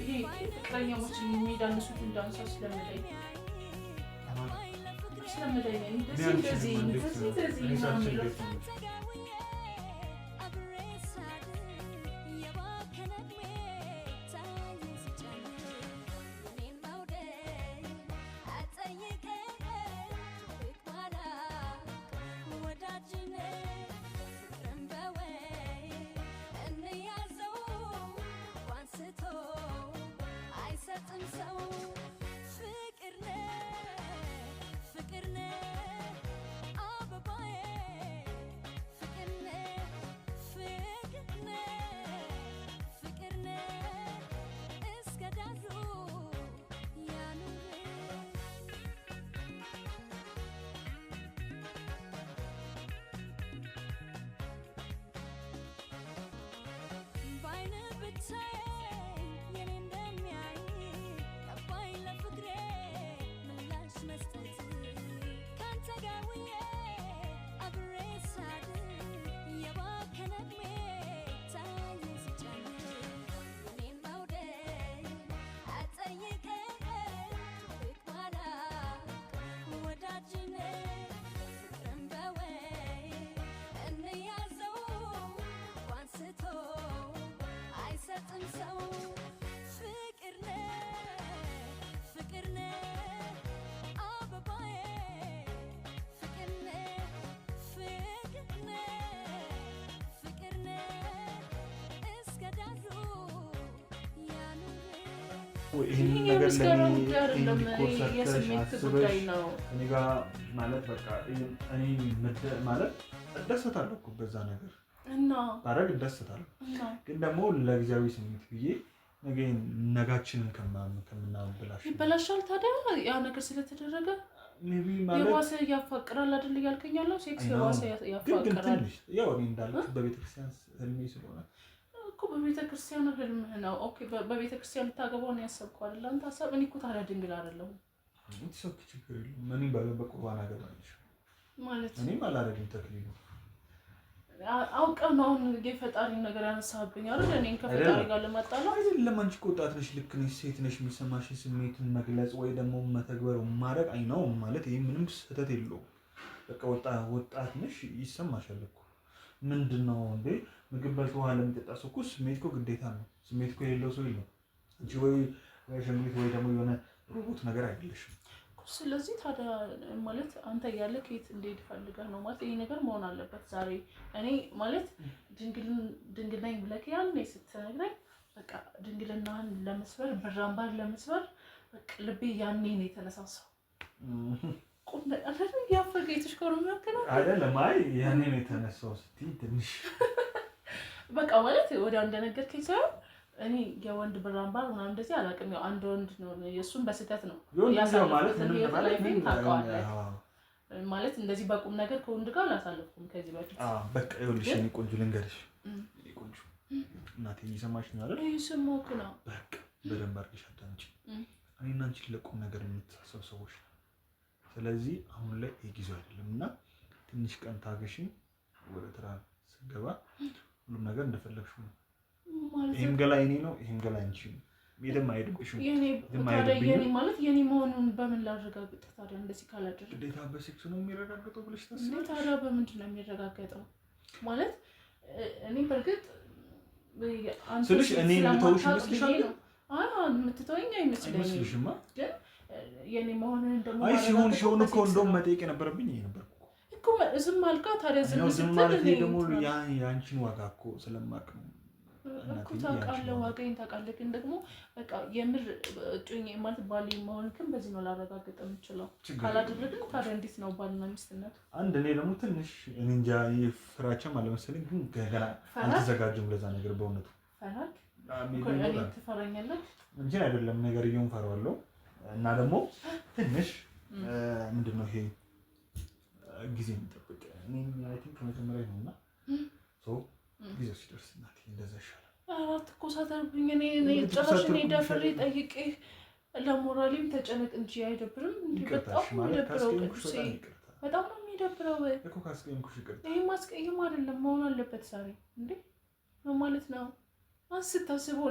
ይሄ ፍቅረኛሞች የሚዳንሱትን ዳንስ አስለምደኝ፣ አስለምደኝ። እንደዚህ እንደዚህ እንደዚህ እንደዚህ ምናምን የሚለው። ሰው ፍቅር ነህ፣ ፍቅር ነህ አበባዬ፣ ፍቅር ነህ፣ ፍቅር ነህ፣ ፍቅር ነህ እስከ ዳሩ ያኑር። ባይን ብታየኝ የኔ እንደሚያይ ገባኝ፣ ለፍቅሬ ምላሽ መስጠት ካንተ ጋር ውዬ አብሬ ሳድር የባከነ ዕድሜ ታየኝ ሲጨምር። የኔን መውደድ አትጠይቀኝ፣ ፍቅር አላውቅ ወዳጅነት ፍቅርን በወይ እንያዘው አንስቶ አይሰጥም ሰው። ፍቅር ነህ፣ ፍቅር ነህ አበባዬ፣ ፍቅር ነህ፣ ፍቅር ነህ፣ ፍቅር ነህ እስከ ዳሩ ያኑር። ይህንን ይሄ ነገር የምስጋና ለእኔ ጉዳይ አይደለም፣ እንዲኮር ሰርተሽ የስሜት አስበሽ ጉዳይ ነው። እኔ ጋር ማለት በቃ እኔ ማለት እደሰታለሁ እኮ በዛ ነገር እና ባረግ እደሰታለሁ። እና ግን ደግሞ ለጊዜያዊ ስሜት ብዬ ነገ ነጋችንን ከምናበላሽ ይበላሻል ታዲያ ያ ነገር ስለተደረገ? Maybe ማለት የባሰ ያፋቅራል አይደል እያልከኝ ያለው? ሴክስ I know። የባሰ ግን ያፋቅራል። ትንሽ ያው እኔ እንዳልኩት በቤተክርስቲያን ህልሜ ስለሆነ። እኮ በቤተ ክርስቲያን ህልምህ ነው። Okay፣ በቤተ ክርስቲያን ልታገባው ነው ያሰብከው አይደል? አንተ ሀሳብ እኔ እኮ ታዲያ ድንግል አይደለሁም። It's okay፣ ችግር የለውም። እኔ በቁርባን አገባለሽ። ማለት እኔም አላደርግም ተክሊሉ። አውቀህ ነው አሁን የፈጣሪን ነገር ያነሳህብኝ አይደል? እኔን ከፈጣሪ አይደለም። ጋር ለማጣላት። አይደለም፣ አንቺ እኮ ወጣት ነሽ፣ ልክ ነሽ፣ ሴት ነሽ። የሚሰማሽን ስሜትን መግለጽ ወይ ደግሞ መተግበር ማድረግ አይ ነው ማለት ይህ ምንም ስህተት የለውም። በቃ ወጣት ነሽ፣ ይሰማሻል እኮ። ምንድን ነው እንዴ፣ ምግብ በልቶ ውሃ ለሚጠጣ ሰው እኮ ስሜት እኮ ግዴታ ነው። ስሜት እኮ የሌለው ሰው የለም። አንቺ ወይ አሻንጉሊት ወይ ደግሞ የሆነ ሮቦት ነገር አይደለሽም። ስለዚህ ታዲያ ማለት አንተ እያለ ከየት እንዴት ፈልገህ ነው? ማለት ይሄ ነገር መሆን አለበት ዛሬ። እኔ ማለት ድንግል ነኝ ብለህ ያኔ ስትነግረኝ በቃ ድንግልናህን ለመስበር፣ ብር አምባር ለመስበር በቃ ልቤ ያኔ ነው የተነሳሳው። ቁም ነገር እያፈገ የተሽኮረመመክ ነው። አይደለም፣ አይ ያኔ ነው የተነሳው ስትይ ትንሽ በቃ ማለት ወዲያው እንደነገርከኝ ሳይሆን እኔ የወንድ ብር አምባር ምናምን እንደዚህ አላውቅም። ያው አንድ ወንድ ነው፣ የእሱን በስህተት ነው የወንድ ልጅ ማለት ያሳለፍኩትን ምንም ህይወት ማለት life ኤን ምንም ታውቀዋለህ። አዎ። ማለት እንደዚህ በቁም ነገር ከወንድ ጋር አላሳለፍኩም ከዚህ በፊት። አዎ፣ በቃ ይኸውልሽ የእኔ ቆንጆ ልንገርሽ፣ የእኔ ቆንጆ እናቴ እየሰማሽ ነው አይደል? ይህ ስሞክ ነው። በቃ በደንብ አድርገሽ አዳምጪ። እኔና አንቺ ለቁም ነገር የምንተሳሰብ ሰዎች ነው። ስለዚህ አሁን ላይ የጊዜው አይደለም እና ትንሽ ቀን ታገሽኝ። ወደ ትዳር ስንገባ ሁሉም ነገር እንደፈለግሽው ነው። ማለት ይሄም ገላ የኔ ነው፣ ይሄም ገላ አንቺ ነው። የትም አይሄድብሽም። የኔ የትም ታዲያ አይሄድብኝም። የኔ ማለት የኔ መሆኑን በምን ላረጋግጥ ታዲያ እንደዚህ ካላደረግ? ግዴታ በሴክስ ነው የሚረጋገጠው ብለሽ እንዴ ታስቢያለሽ? ታዲያ በምንድን ነው የሚረጋገጠው? ማለት እኔ በእርግጥ አንተ ስልሽ እኔ የምተውሽ ስለማታውቅ ይመስልሻል? ብዬ ነው። አይ የምትተወኝ አይመስለኝም። አይመስልሽማ? ግን የኔ መሆንህን ደግሞ አይ ሲሆን ማረጋገጠው ሲሆን እኮ በሴክስ እንደውም ነው። መጠየቅ የነበረብኝ ይሄ ነበርኩ እኮ። እኮ ዝም አልካ ታዲያ ዝም ነው ዝም ስትል ማለት እኔ ደግሞ እንትን አልኩ። የአንቺን ዋጋ እኮ ስለማውቅ ነው። እኮ እናቴ ታውቃለህ፣ የአንቺን ዋጋ ዋጋዬን ታውቃለህ። ግን ደግሞ በቃ የምር እጮኛዬ ማለት ባሌ መሆንክን በዚህ ነው ላረጋግጥ የምችለው። ችግር ካላደረግን ታዲያ እንዴት ነው ባልና ሚስትነቱ? አንድ እኔ ደግሞ ትንሽ እኔ እንጃ ይህ ፍራቻም አለመሰለኝ፣ ግን ገና ፈራክ? አልተዘጋጀሁም ለዛ ነገር በእውነቱ። ፈራክ? Maybe እኔ ይኖራል። ትፈራኛለህ? እንጂ አይደለም ነገርየውን ፈራዋለሁ። እና ደግሞ ትንሽ ምንድን ነው ይሄ ጊዜ የሚጠብቅ እኔ I think ከመጀመሪያ ነው እና so ጊዜው ሲደርስ እናቴ እንደዛ ይሻላል። ኧረ አትኮሳተርብኝ። እኔ እንግዲህ ጭራሽ እኔ ተኮሳተርኩብሽ ደፍሬ አይደል? ጠይቄህ ለሞራሌም ተጨነቅ እንጂ አይደብርም? እንዴ ይቅርታ በጣም እሺ ነው ማለት የሚደብረው ካስቀየምኩሽ ቅዱሴ፣ በጣም ይቅርታ። በጣም ነው የሚደብረው። እኮ ካስቀየምኩሽ ይቅርታ። ይሄ ማስቀየም አይደለም፣ መሆን አለበት ዛሬ። እንዴ ነው ማለት ነው። ስታስበው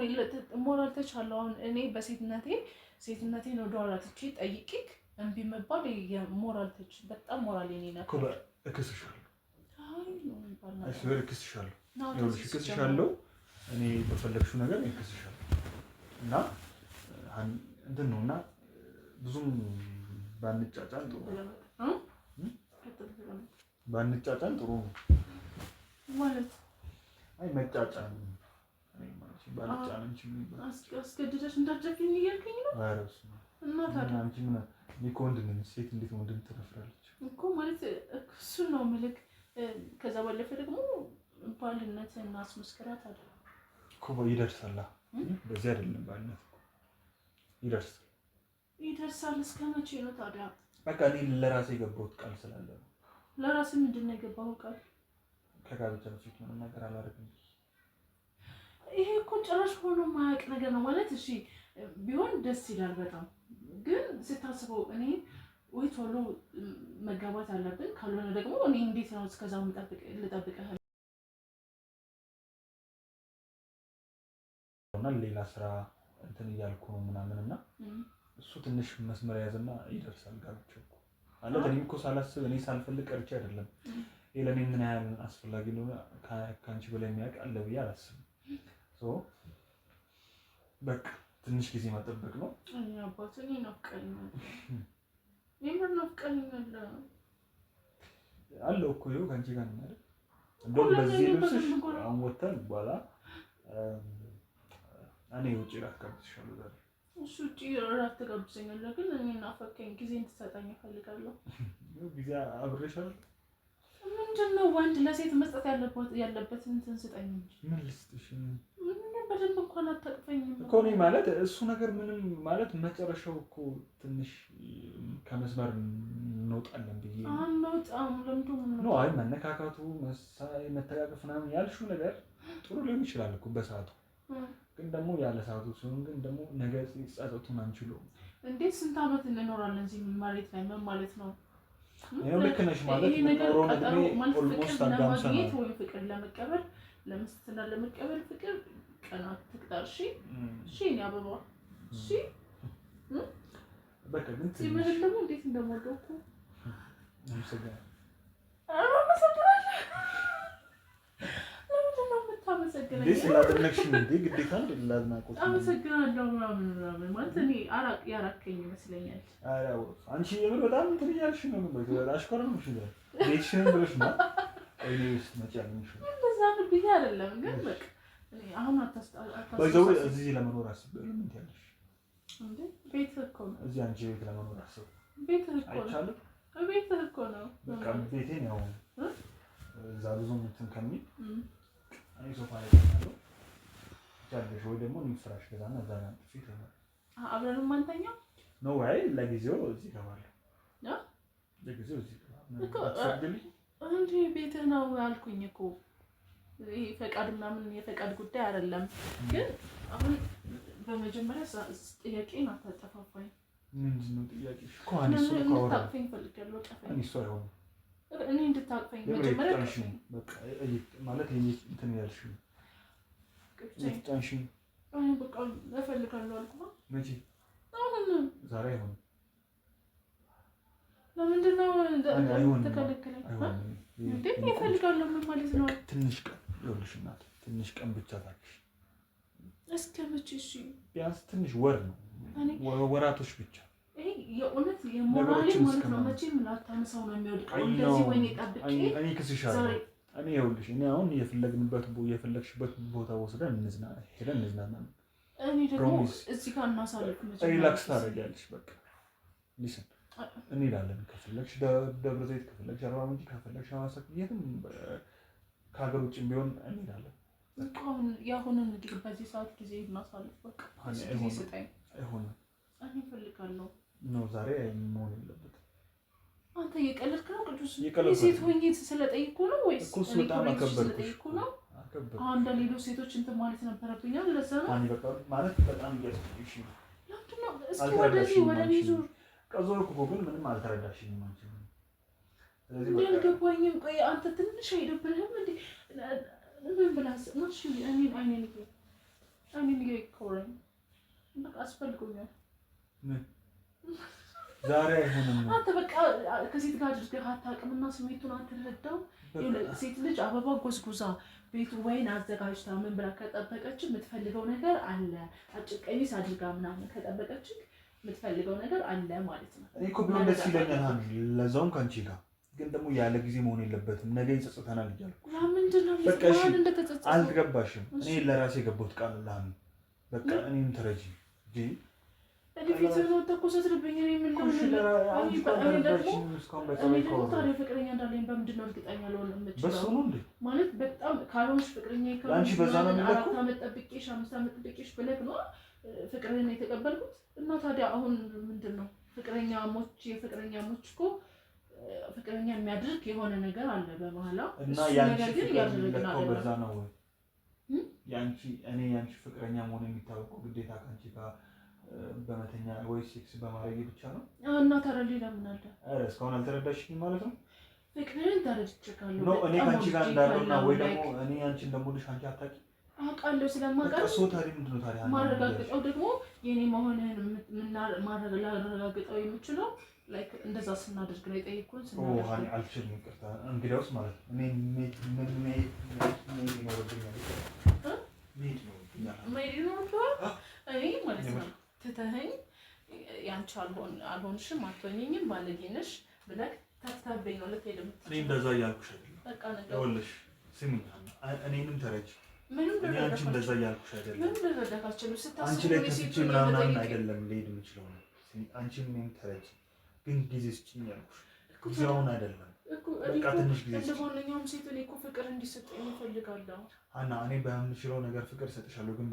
ሞራል ተቻለው። አሁን እኔ በሴትነቴ ሴትነቴን ወደኋላ ትቼ ጠይቄክ እምቢ መባል የሞራል touch በጣም ሞራል የኔ እኮ ነበር። እክስሻለሁ፣ አይ ነው የሚባል I ነገር swear እክስሻለሁ። ነው። ይኸውልሽ እክስሻለሁ፣ እኔ በፈለግሽው ነገር እክስሻለሁ። እና እንትን ነው እና ብዙም ባንጫጫን ጥሩ ነው። ባንጫጫን ጥሩ ነው። ማለት አይ መጫጫን እኔ ማለት ባልጫን አንቺ ምን ይባላል? አስገድደሽ እንዳትደፍሪኝ እያልከኝ ነው? ኧረ በስመ አብ። እና ታዲያ አንቺ ምን እኔ እኮ ወንድ ነኝ። ሴት እንዴት ወንድን ትደፍራለች? እኮ ማለት እሱን ነው ምልክ። ከዛ ባለፈ ደግሞ ባልነትን አስመስክራት አለ። እኮ ይደርሳላ። በዚህ አይደለም ባልነት እኮ ይደርሳል። ይደርሳል። እስከ መቼ ነው ታዲያ? በቃ እኔ ለራሴ የገባሁት ቃል ስላለ ነው። ለራስህ ምንድን ነው የገባኸው ቃል? ከጋብቻ በፊት ምንም ነገር አላደርግም። ይሄ እኮ ጭራሽ ሆኖ የማያውቅ ነገር ነው ማለት። እሺ ቢሆን ደስ ይላል በጣም፣ ግን ስታስበው እኔ ወይ ቶሎ መጋባት አለብን፣ ካልሆነ ደግሞ እኔ እንዴት ነው እስከዛ ልጠብቅህ? እና ሌላ ስራ እንትን እያልኩ ነው ምናምን እና እሱ ትንሽ መስመር ያዝና ይደርሳል ጋብቻው እኮ። ማለት እኔም እኮ ሳላስብ እኔ ሳልፈልግ ቀርቼ አይደለም። ይሄ ለእኔ ምን ያህል አስፈላጊ እንደሆነ ከአንቺ በላይ የሚያውቅ አለ ብዬ አላስብም። So በቃ ትንሽ ጊዜ መጠበቅ ነው። እኔ አባት እኔ ናፍቀኸኛል፣ የምር ናፍቀኸኛል። አለው እኮ ይኸው ከአንቺ ጋር ነኝ አይደል? እንደውም በዚህ ልብስሽ አሁን ወተን በኋላ እኔ ውጭ እራት ጋብዝሻለሁ ዛሬ። እሱ ውጭ እራት ትጋብዘኛለህ፣ ግን እኔ ናፈቀኝ፣ ጊዜ እንድትሰጠኝ እፈልጋለሁ። ይኸው ጊዜ አብሬሽ አይደል? ምንድን ነው ወንድ ለሴት መስጠት ያለበት እንትን ስጠኝ እንጂ። ምን ልስጥሽ? ምንም በደንብ እንኳን አታቅፈኝም። እኮ እኔ ማለት እሱ ነገር ምንም ማለት መጨረሻው እኮ ትንሽ ከመስመር እንወጣለን ብዬ ነው። አንወጣም። ለምንድን ነው No የምንወጣው? አይ መነካካቱ መሳይ መተቃቀፍ ምናምን ያልሽው ነገር ጥሩ ሊሆን ይችላል እኮ በሰዓቱ፣ ግን ደግሞ ያለ ሰዓቱ ሲሆን ግን ደግሞ ነገ ጸጸቱን አንችለውም። እንዴት ስንት ዓመት እንኖራለን እዚህ መሬት ላይ? ምን ማለት ነው? ይኸው ልክ ነሽ ማለት ይሄ ነገር የምንኖረውን ቀጠሮ እድሜ ማለት ፍቅር almost አጋምሰናል። ለማግኘት ወይም ፍቅር ለመቀበል ለመስጠትና ለመቀበል ፍቅር ቀናት ትቅጠር። እሺ እሺ፣ የእኔ አበባ እሺ። በቃ ግን ትንሽ ጺምህን ደግሞ እንዴት እንደምወደው እኮ። አመሰግናለሁ። ኧረ አመሰግናለሁ። ለምንድን ነው የምታመሰግነኝ? እንዴ ስላደነቅሽኝ እንዴ ግዴታ እንዴ ላድናቆት ነው። አመሰግናለሁ ምናምን ምናምን ማለት እኔ ያራከኝ ይመስለኛል። ኧረ አንቺ የምር በጣም እንትን እያልሽ ነው። ግን አሽኮረምሽ ነው ቤትሽን ብለሽ ነው እኔ ስትመጪ ያገኘሽው። እንደዛ ነው ብዬ አይደለም፣ ግን በቃ እኔ አሁን By the way አታስታውሳኝ። እዚህ ለመኖር አስቤያለሁ። ምን ትያለሽ? እንዴ ቤትህ እኮ ነው። እዚህ አንቺ ቤት ለመኖር አስብ ቤትህ እኮ ነው። አይቻልም? ቤትህ እኮ ነው። በቃ ቤቴን ያው እዛ ብዙም እንትን ከሚል እኔ ሶፋ ላይ እተኛለሁ። ትቻለሽ ወይ ደግሞ እኔ ፍራሽ ገዛና እዛ ጋር አንጥፌ እተኛለሁ። አብረንም አንተኛም? No ወይ ለጊዜው እዚህ እገባለሁ። እ? ለጊዜው እዚህ እገባለሁ። እኮ አትፈቅድልኝ? እንዴ ቤትህ ነው ያልኩኝ እኮ። ይሄ ፈቃድ ምናምን የፈቃድ ጉዳይ አይደለም። ግን አሁን በመጀመሪያ ጥያቄን አታጠፋፋኝ። ምንድን ነው ጥያቄሽ? እኮ እኔ እሱን እኮ አወራለሁ። እንድታቅፈኝ እፈልጋለሁ። እቀፈኝ። እኔ እሱ አይሆንም። እኔ እንድታቅፈኝ የምር መጀመሪያ እየተጫንሽ እቀፈኝ። ነው። በቃ ማለት እንትን እያልሽ ነው። ብቻዬን። እየተጫንሽ ነው። አይ በቃ እፈልጋለሁ አልኩህ። መቼ? አሁን። ዛሬ አይሆንም። ለምንድን ነው አይሆንም። ተከለከለኝ? አይሆንም። እንዴ እፈልጋለሁ ምን ማለት ነው? ትንሽ ቀን ይኸውልሽ እናት፣ ትንሽ ቀን ብቻ ታክሽ። እስከ መቼ? እሺ ቢያንስ ትንሽ ወር ነው፣ ወራቶች ብቻ። ይሄ የእውነት የሞራሌ ነገሮችን ማለት ነው። እስከማመን። መቼም ላታነሳው ነው የሚወድቀው። አይ እንደዚህ ነው። ወይኔ ጠብቄ እኔ ክስሻለሁ። ዛሬ እኔ ይኸውልሽ እኔ አሁን የፈለግንበት የፈለግሽበት ቦታ ወስደን እንዝና ሄደን እንዝናናለን። እኔ ደግሞ Promise. እዚህ ጋር እናሳልፍ መጀመሪያ። Relax ታደርጊያለሽ። በቃ listen እንሄዳለን። ከፈለግሽ ደብረ ዘይት፣ ከፈለግሽ አርባ ምንጭ፣ ከፈለግሽ ሐዋሳ፣ የትም ከሀገር ውጭም ቢሆን እንሄዳለን። እኮ አሁን የአሁኑን እንግዲህ በዚህ ሰዓት ጊዜ እናሳልፍ። በቃ አይ፣ ጊዜ አይሆንም። ስጠኝ። አይሆንም እኔ እፈልጋለሁ። ነው ዛሬ መሆን የለበትም። አንተ እየቀለድክ ነው ቅዱስ? እየቀለድኩ ሴት ሆኜ ስለጠይኩ ነው ወይስ እኮ እሱ እኔ በጣም ኮሬጅ አከበርኩሽ ስለጠይኩ እኮ። ነው? አከበርኩሽ። አሁን እንደ ሌሎች ሴቶች እንትን ማለት ነበረብኝ። ለዛ ነው። አኒ በቃ ማለት በጣም እያስቆየሽ ነው። ለምንድን ነው? እስኪ ወደዚህ አልተረዳሽኝም ወደ እኔ አንቺ። ዙር። ከዞርኩ እኮ ግን ምንም አልተረዳሽኝም አንቺ። ስለዚህ እንዴ በቃ አልገባኝም። ቆይ አንተ ትንሽ አይደብርህም እንዴ? ምን ብላስ እሺ፣ እኔን አይኔን እይ። እኔን እየኮረኝ በቃ አስፈልጎኛል። ምን ዛሬ አይሆንም። አንተ በቃ ከሴት ጋር አድርገህ አታውቅምና ስሜቱን አትረዳው። ሴት ልጅ አበባ ጎዝጉዛ ቤቱ ወይን አዘጋጅታ ምን ብላ ከጠበቀች የምትፈልገው ነገር አለ። አጭር ቀሚስ አድርጋ ምናምን ከጠበቀች የምትፈልገው ነገር አለ ማለት ነው። እኔ እኮ ቢሆን ደስ ይለኛል ሀኒ፣ ለዛውም ከአንቺ ጋር ግን ደግሞ ያለ ጊዜ መሆን የለበትም። ነገ ይጸጽተናል እያልኩ ምንድን ነው በቃ እሺ፣ እንደተጸጸተ አልገባሽም። እኔ ለራሴ የገባሁት ቃል ለሀኒ በቃ እኔም ተረጂ እንጂ ተኮሰትልብኝ። እኔ ምን ደግሞ ታዲያ ፍቅረኛ እንዳለኝ በምንድን ነው እርግጠኛ ልሆን የምችለው? በሱ ነው እንዴ? ማለት በጣም ካልሆንሽ ፍቅረኛ ለአንቺ በዛ ነው የሚለኩ? 4 ዓመት ጠብቄሽ 5 ዓመት ጠብቄሽ ብለህ ነው ፍቅርህን የተቀበልኩት። እና ታዲያ አሁን ምንድን ነው ፍቅረኛሞች የፍቅረኛሞች እኮ ፍቅረኛ የሚያደርግ የሆነ ነገር አለ በመሀላ። እና እሱ ያንቺ ነገር ግን ፍቅር እያደረግን የሚለካው አይደለም። በዛ ነው ወይ? ያንቺ እኔ ያንቺ ፍቅረኛ መሆን የሚታወቀው ግዴታ ከአንቺ ጋር በመተኛ ወይ ሴክስ በማድረግ ብቻ ነው? እና ታዲያ ሌላ ምን አለ? ኧረ እስካሁን አልተረዳሽኝም ማለት ነው። ፍቅርህን ተረድቼካለሁ። No እኔ በጣም ከአንቺ ጋር እንዳለውና ወይ ደግሞ ወድጄካለሁ። እኔ አንቺን እንደምወድሽ አንቺ አታውቂም። አውቃለሁ በቃ ስለማውቃለሁ እሱ ታዲያ ምንድን ነው ታዲያ ማረጋግጠው ደግሞ የኔ መሆንህን ላረጋግጠው የምችለው like እንደዛ ስናደርግ ነው የጠየኩህን ስናደርግ ሀኒ አልችልም፣ ይቅርታ። እንግዲያውስ ማለት ነው እኔ መሄድ ይኖርብኛል፣ መሄድ ይኖርብኛል። መሄድ ይኖርብሃል። እኔ ማለት ነው ትተኸኝ ያንቺ አልሆንሽም፣ አትሆኝኝም፣ ባለጌ ነሽ ብለህ ተፍተህብኝ ነው ልትሄድ እኔ የምትችለው። እንደዛ እያልኩሽ አይደለም። በቃ ነገር ይኸውልሽ ስሚኝ፣ እኔንም ተረጅ። ምንም እኔ አንቺ ልረዳህ እንደዛ እያልኩሽ አይደለም። ምንም ልረዳህ አልችልም። አንቺ ስታስበው ላይ እኔ ተፍቼ ሴት ሆኜ ምናምን መጠየቅ አይደለም ልሄድ የምችለው ነው። አንቺም እኔም ተረጅ፣ ግን ጊዜ ስጭኝ ያልኩሽ እኮ ጊዜውን አይደለም። እኮ እኔ በቃ እኮ ትንሽ ጊዜ እንደ ስጭኝ ማንኛውም ሴት እኔ እኮ ፍቅር እንዲሰጠኝ እፈልጋለሁ ሀና። እኔ በምችለው ነገር ፍቅር እሰጥሻለሁ፣ ግን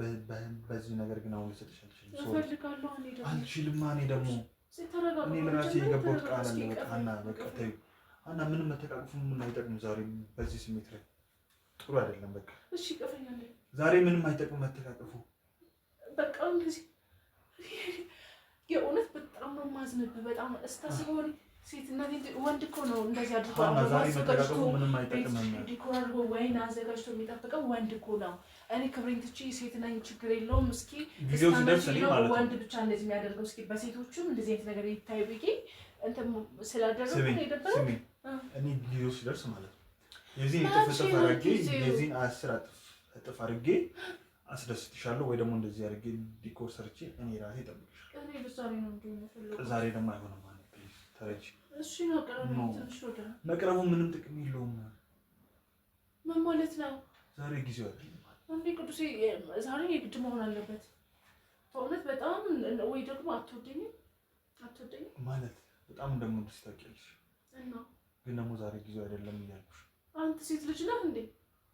በዚህ ነገር ግን አሁን ልሰጥሽ አልችልም። Sorry እፈልጋለሁ። እኔ ደግሞ አልችልማ። እኔ ደግሞ ተረጋጋ። እኔ ለራሴ መጀመሪያ የገባሁት ተረጋጋ ቃል እስኪ አለ። በቃ ቀፈኝ፣ ሀና፣ በቃ ቀፈኝ። ተይው ሀና። ምንም መተቃቀፉ ምን አይጠቅም ዛሬ በዚህ ስሜት ላይ ጥሩ አይደለም። በቃ እሺ ቀፈኝ አለ። ዛሬ ምንም አይጠቅም መተቃቀፉ። በቃ እንደዚህ የእውነት በጣም ነው የማዝንብህ። በጣም እስታስበው እኔ ሴትና ወንድ እኮ ነው እንደዚህ አድርጎ ሀና አበባ ዛሬ አዘጋጅቶ መተቃቀፉ ምንም ቤት አይጠቅምም። decor አድርጎ ወይን አዘጋጅቶ የሚጠብቀው ወንድ እኮ ነው። እኔ ክብሬን ትቼ ሴት ነኝ ችግር የለውም እስኪ ጊዜው ሲደርስ እኔ እስከ መቼ ነው ማለት ነው ወንድ ብቻ እንደዚህ የሚያደርገው? እስኪ በሴቶቹም እንደዚህ አይነት ነገር ይታይ ብዬ እንትን ስላደረኩ ስሚኝ ነው የደበረው። ስሚኝ፣ እኔ ጊዜው ሲደርስ ማለት ነው የዚህን መቼ እጥፍ እጥፍ ነው አድርጌ ጊዜው? የዚህን 10 እጥፍ አድርጌ አስደስትሻለሁ፣ ወይ ደግሞ እንደዚህ አድርጌ decor ሰርቼ እኔ ራሴ እጠብቅሻለሁ። እኔ በዛሬ ነው እንዲሁ የምፈልገው። ዛሬ ደግሞ አይሆንም ማለት please ተረጂ። እሺ ነው ቀረብ No። ትንሽ ወደ መቅረቡ ምንም ጥቅም የለውም። ምን ማለት ነው ዛሬ ጊዜው አይደለም። እንዴ ቅዱሴ? ዛሬ የግድ መሆን አለበት በእውነት በጣም ወይ ደግሞ አትወደኝም አትወደኝም ማለት በጣም እንደምወድሽ ታውቂያለሽ፣ እና ግን ደግሞ ዛሬ ጊዜው አይደለም እያልኩሽ አንተ ሴት ልጅ ነህ እንዴ?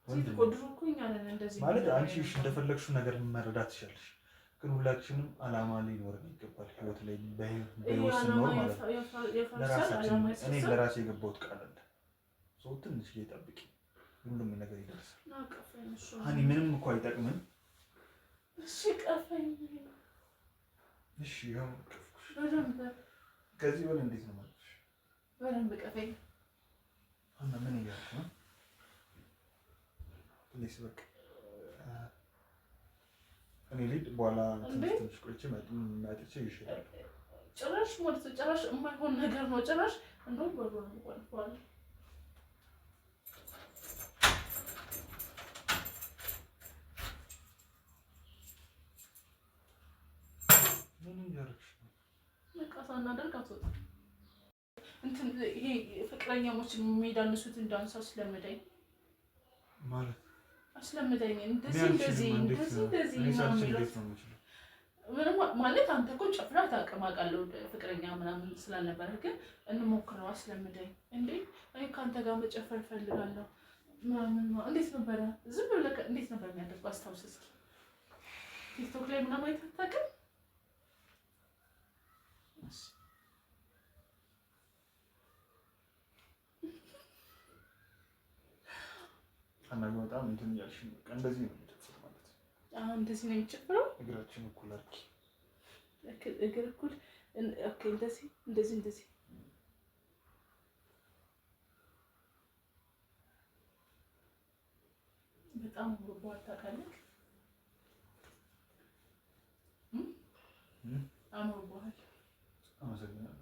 ሴት ወንድ እኮ ነኝ። ድሮ እኮ እኛ ነን እንደዚህ ማለት አንቺ የምናደርገው። እሺ እንደፈለግሽው ነገር መረዳት ትችላለሽ፣ ግን ሁላችንም አላማ ሊኖረን ይገባል። ህይወት ላይ ይሄ በህይወት ዓላማ ስንኖር ማለት ነው ያፈርሳል፣ ለራሳችን ዓላማ እኔ ያስፈርሳል። ለራሴ የገባሁት ቃል አለ። ሰው ትንሽ ጠብቂ፣ ሁሉም ነገር ይደርሳል። ና ቀፈኝ። እሺ ሀኒ ምንም እኮ አይጠቅምም። እሺ ቀፈኝ እሺ ያው ቀፍኩሽ። በደንብ ከዚህ በላይ እንዴት ነው ማለት? በደንብ ቀፈኝ። ሀና ምን እያልኩ ነው? Please በቃ እኔ ልሂድ፣ በኋላ እንዴ? ትንሽ ትንሽ ቆይቼ መጥቼ ይሻላል። ጭራሽ ማለት ነው ጭራሽ የማይሆን ነገር ነው። ጭራሽ እንደውም በሩን እንቆልፈዋለን። ምን እያደረግሽ ነው? በቃ ሳናደርግ አትወጣም። እንትን ይሄ ፍቅረኛሞች የሚዳንሱትን ዳንስ አስለምደኝ ማለት አስለምደኝ። እኔ እንደዚህ አልችልም። እንደዚህ እንዴት እንደዚህ ነው? እንደዚህ እኔ ምናምን ሳልችል የሚሉት እንዴት ነው የምችለው? ምንም ማለት አንተ እኮ ጨፍራ ታውቅም አውቃለሁ፣ ፍቅረኛ ምናምን ስላልነበረ ግን እንሞክረው፣ አስለምደኝ። እንዴ እኔ ከአንተ ጋር መጨፈር እፈልጋለሁ ምናምን። እንዴት ነበረ? ዝም ብለህ እንዴት ነበር የሚያደርገው? አስታውስ እስኪ። ቲክቶክ ላይ ምናምን አይተህ አታውቅም? እሺ። ሀና ግን በጣም እንትን እያልሽ ነው። በቃ እንደዚህ ነው የሚጨፍር ማለት ነው። አሁን እንደዚህ ነው የሚጨፍረው። እግራችን እኩል አድርጊ። እግር እኩል okay፣ እንደዚህ እንደዚህ እንደዚህ። በጣም አምሮብሃል ታውቃለህ። አምሮብሃል። አመሰግናለሁ።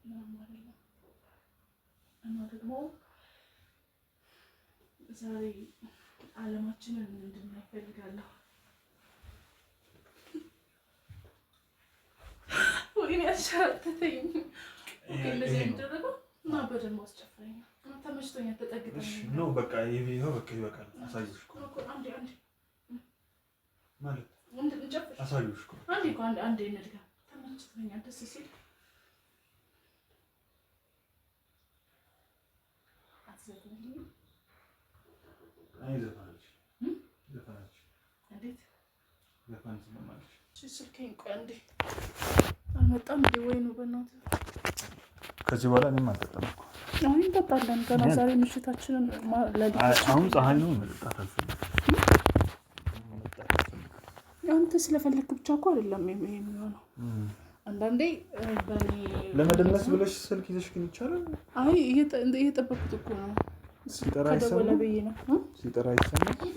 ምንም አይደለም። እና ደግሞ ዛሬ አለማችንን እንድናይ እፈልጋለሁ። ወይኔ አሸራተተኝ። Okay፣ እንደዚህ የሚደረገው እና በደንብ አስጨፍረኝ። ተመችቶኛል። ተጠግተኝ ነው በቃ ይኸው በቃ ይበቃል። አሳየሁሽ እኮ እኮ አንዴ አንዴ ማለት እንጨፍር። አሳየሁሽ እኮ አንዴ እኮ አንዴ አንዴ እንድገም። ተመችቶኛል። ደስ ሲል አትዘፍንልኝም? አይ ዘፈናለች ዘፈናለች። እንዴት ዘፈን ስለማለች ስልኬን ቆይ አንዴ አልመጣም እንዴ? ወይ ነው በእናትህ። ከዚህ በኋላ እኔም አልጠጣም እኮ። አሁን እንጠጣለን ገና ዛሬ ምሽታችንን አሁን ፀሐይ ነው፣ መጠጣት አልፈልግም። አንተ ስለፈለግክ ብቻ እኮ አይደለም የሚሆነው። አንዳንዴ በእኔ ለመደነስ ብለሽ ስልክ ይዘሽ ግን ይቻላል? አይ እየጠበኩት እኮ ነው። ሲጠራ ከደወለ አይሰማም? ብዬ ነው። ሲጠራ አይሰማም?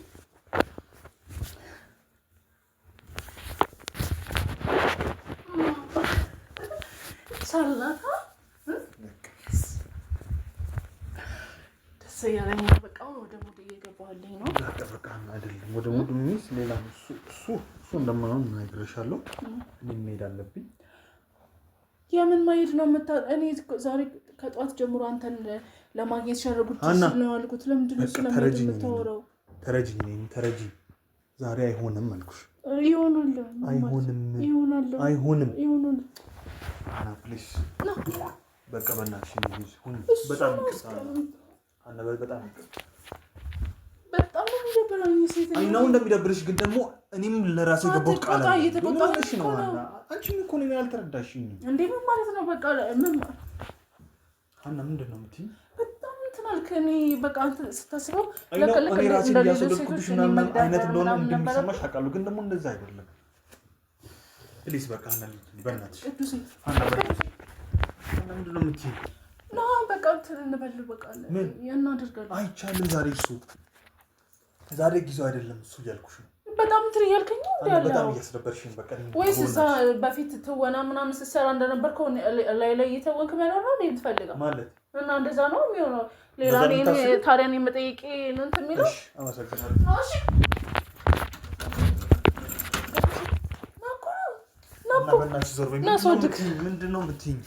ሳላታ ደስ እያለኝ ነው። በቃ አሁን ወደ mood እየገባሁልኝ ነው። በቃ በቃ አይደለም፣ ወደ mood ሚስ ሌላ እሱ እሱ እሱ እንደማይሆን እነግርሻለሁ። እኔ መሄድ አለብኝ። የምን መሄድ ነው የምታ እኔ ዛሬ ከጠዋት ጀምሮ አንተን ለማግኘት ሸረጉድ ሀና፣ ስል ነው ያልኩት። ለምንድን ነው በቃ ስለመሄድ ተረጂኝ፣ የምታወራው? ተረጂኝ፣ እኔን ተረጂኝ። ዛሬ አይሆንም አልኩሽ። ይሆናል። አይሆንም፣ ይሆናል፣ አይሆንም። ይሆናል። ሀና please፣ በቃ በእናትሽ እንሂድ። ሁን እሱ በጣም ነው ይቅርታ ሀና፣ በጣም ይቅርታ። በጣም ነው የሚደብረኝ። ሴት አይ ነው እንደሚደብርሽ፣ ግን ደግሞ እኔም ለራሴ የገባሁት ቃል አትቆጣ፣ አለ። እየተቆጣ ምን ሆነሽ ነው እኮ ነው። ሀና? አንቺም እኮ እኔን አልተረዳሽኝም። እንዴ ምን ማለት ነው? በቃ ምን ሀና ምንድን ነው የምትይኝ? በጣም እንትን አልክ። እኔ በቃ አንተ ስታስበው አይ ነው ልክ ልክ እኔ ራሴ እንደ ሌሎች እያስወደድኩብሽ ሴቶች እኔ ምናምን መግዳት አይነት እንደሆነ ምናምን ነበረ። እንደሚሰማሽ አውቃለሁ፣ ግን ደግሞ እንደዛ አይደለም። Please በቃ ሀና ልሂድ፣ በእናትሽ ቅዱሴ ሀና፣ በእናትሽ ሀና፣ ምንድን ነው የምትይኝ? ና በቃ እንትን እንበል በቃ ምን? እናደርጋለን። አይቻልም ዛሬ፣ እሱ ዛሬ ጊዜው አይደለም እሱ እያልኩሽ ነው። በጣም እንትን እያልከኝ ነው እንደ ሀና በጣም ያለው እያስደበርሽኝ በቃ እኔ ወይስ እዛ በእናትሽ በፊት ትወና ምናምን ስትሰራ እንደነበርከው ላይ ላይ እየተወንክ መኖር ነው እንዴ የምትፈልገው? ማለት እና እንደዛ ነው የሚሆነው። ሌላ እንደዛ ነው እኔን የምታስቢው? ታዲያ እኔን መጠየቄ ነው እንትን የሚለው። እሺ፣ አመሰግናለሁ። እሺ ና እኮ ነው ና እና እኮ በእናትሽ ዞር በይ። ና ስወድቅ። ምንድን ነው የምትይኝ?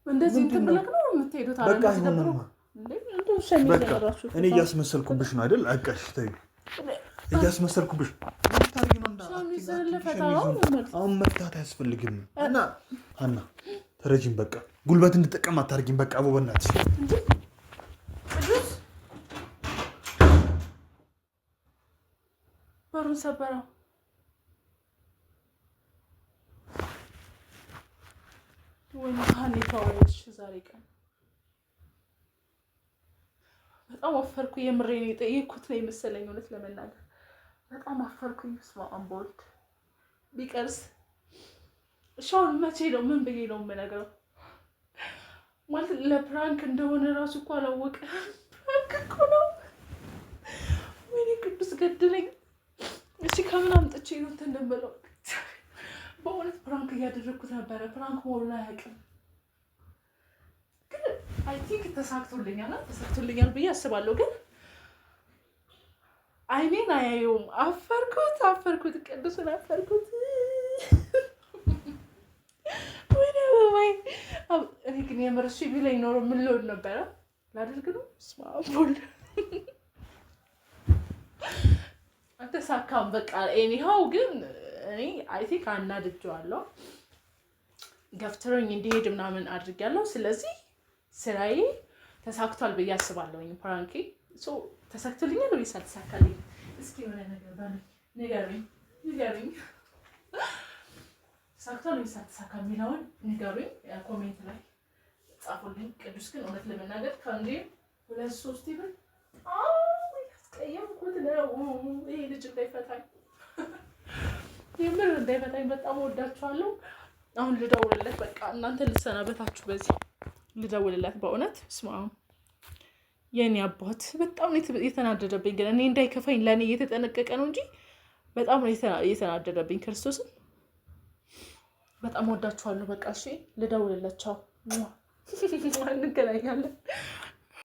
እንደዚህ እንትን ምንድን ነው? ብለህ ነው የምትሄዱት? ታዲያ በቃ እንደዚህ ደብሮ አይሆንማ። እንዴ እንደው ሸሚዝ በቃ ራሱ እኔ እያስመሰልኩብሽ ነው አይደል? አቃሽ ተይው፣ እያስመሰልኩብሽ ምን ታደርጊ ነው? እንዳ ሸሚዝ አትንኪ ልፈታ ነው ሸሚዙን። ማለት አሁን መፍታት አያስፈልግም። እና ሀና ተረጂም፣ በቃ ጉልበት እንድጠቀም አታርጊም። በቃ አቦ በእናትሽ እንዴ ቅዱስ በሩን ሰበረው። ወይኔ ሀኒ ተዋወቅሽ ዛሬ ቀን በጣም አፈርኩ። የምሬን የጠየኩት ነው የመሰለኝ እውነት ለመናገር በጣም አፈርኩኝ። በስመ አብ ወልድ ቢቀርስ እሺ፣ አሁን መቼ ነው ምን ብዬ ነው የምነግረው? ማለት ለ prank እንደሆነ ራሱ እኮ አላወቀ። Prank እኮ ነው። ወይኔ ቅዱስ ገድለኝ። እሺ ከምን አምጥቼ ነው እንትን እንደምለው? በእውነት prank እያደረግኩት ነበረ። Prank መሆኑን አያውቅም። ግን I think ተሳክቶልኛል፣ ተሳክቶልኛል ብዬ አስባለሁ። ግን አይኔን አያየውም። አፈርኩት፣ አፈርኩት፣ ቅዱስን አፈርኩት። ወይኔ አበባዬ። እኔ ግን የምር እሺ ቢለኝ ኖሮ ምን ልሆን ነበረ? ላደርግ ነው። በስመ አብ ወልድ አልተሳካም። በቃ anyhow ግን እኔ I think አናድጄዋለሁ። ገፍትሮኝ እንዲሄድ ምናምን አድርጌያለሁ። ስለዚህ ስራዬ ተሳክቷል ብዬ አስባለሁኝ። Prank ኤ so ተሳክቶልኛል ወይስ አልተሳካልኝም? እስኪ የሆነ ነገር በሉኝ፣ ንገሩኝ፣ ንገሩኝ። ተሳክቷል ወይስ አልተሳካ የሚለውን ንገሩኝ፣ comment ላይ ጻፉልኝ። ቅዱስ ግን እውነት ለመናገር ከአንዴ ሁለት ሶስት ይብል ያስቀየምኩት ነው። ይሄ ልጅ እንዳይፈታኝ፣ የምር እንዳይፈታኝ። በጣም ወዳችኋለሁ። አሁን ልደውልለት፣ በቃ እናንተ ልሰናበታችሁ በዚህ ልደውልለት። በእውነት ስማ የኔ አባት በጣም ነው የተናደደብኝ። ግን እኔ እንዳይከፋኝ ለእኔ እየተጠነቀቀ ነው እንጂ በጣም ነው የተናደደብኝ ክርስቶስን። በጣም ወዳችኋለሁ። በቃ እሺ፣ ልደውልላቸው፣ እንገናኛለን።